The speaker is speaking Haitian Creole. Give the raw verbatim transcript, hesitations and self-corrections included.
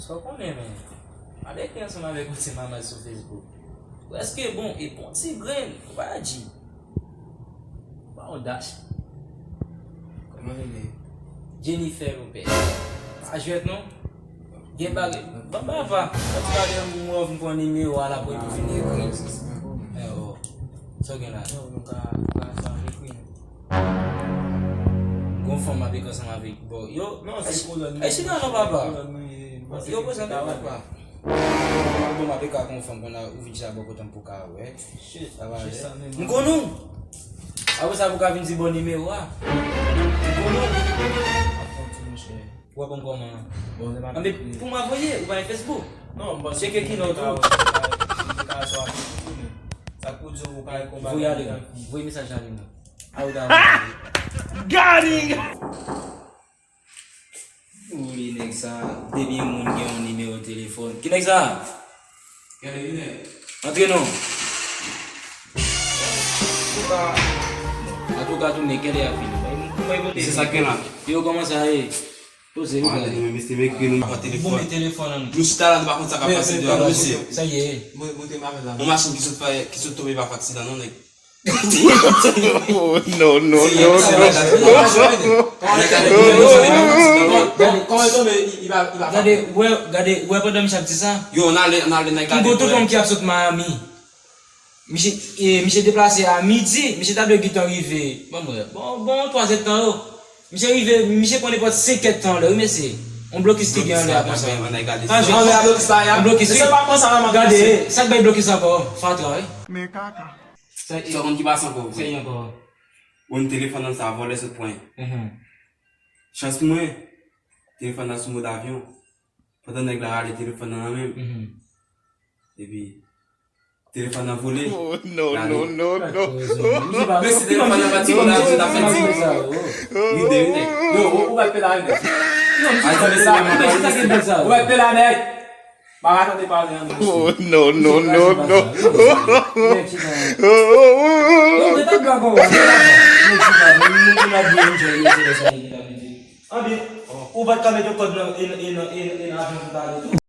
Sa w konnen, men. M ap ekri ansanm avèk yon ti manman sou Facebook. Prèske bon, e bon ti grenn, ou pa di. Ou pa yon dash. Kòman li ye? Jennifer Lopez. Pa jwèt non. Gen bagay. Bon, papa. An tou ka, lè m wè w vin pran nimewo a la pou vin ekri. Eh, oh. Sa w gen la? Non, nou ka, nou ka sa ekri. Gon fanm ap ekri ansanm avèk bò. Yo, non, se kolòn nou. Ay, chita non, papa. Kolòn nou ye. Yo, poze non, papa. Bon, m ap ekri ak yon fanm pandan ou vin chita bò kote m pou ka wè. Shit, sa pa vre. M konn ou. Apre sa, pou ka vin di bò nimewo a. M konn ou. Ap fè yon ti monchè. Ou ap pran kòman? Bon, se pa. Anben, pou m avoye, ou pa gen Facebook? Non, m panse. Tcheke ki lòt ou. Sa k pou di ou pa gen konba. Voye ale non. Voye mesaj ale non. A ou ta. Got him! Wi, nèg sa, depi yon moun gen yon nimewo telefòn. Ki nèg sa? Gade li nèg. Antre non. Antouka, tounen, kèlè y ap vini? Bay, bay, bay, se sa k gen la. Yo, kòman sa ye? Poze, yo, gade. Nou menm, mesye, m ekri nou pa pran telefòn. Boule telefòn an. Nou chita la, nou pa konn sa k ap pase deyò, non, mesye. Sa ye. Mwen, mwen te mache la. Yon machin ki sot fè, ki sot tonbe pa fè aksidan, non, nèg. Oh, no, no, no, no. Kòman l tonbe, li, li pa, li pa. Gade, wè, gade, wè pandan misye ap di sa. Yo, n ale, n ale nan gade. Tout moun ki ap sot Miami. Misye, e, misye deplase a midi, misye ta dwe gentan rive. Bon, mwen, bon, bon, twa zè tan yo. Misye rive, misye pran nenpòt senk èdtan lè, wi, mesye. On blokis ki gen anlè a konsa. Pa jwe. Anlè a blokis la, ya. On blokis, wi. Gade, sa k bay blokis ankò? Fatra, wi. Men kaka. Sa, sa konn ki pase ankò? Sa ye ankò? Bon, telefòn nan sa vòlè sot pran. Mhm. Chans mwen, telefòn nan sou mòd avyon. Pandan nèg la rale telefòn nan nan men m. Mhm. Epi, telefòn nan vole. Oh, no, no, no, no. Men si telefòn nan pa t vole, avyon ta fè di. Wi, de wi, nèg. Yo, ou, ou pa t pè la, nèg. Ay, sa, men sa, men sa, ou pa t pè la, nèg. Pa rakonte pale an. Oh, no, no, no, no. Anben, ou pa t ka mete yon kòd nan, e, e, e, e, nan avyon pou pale tou.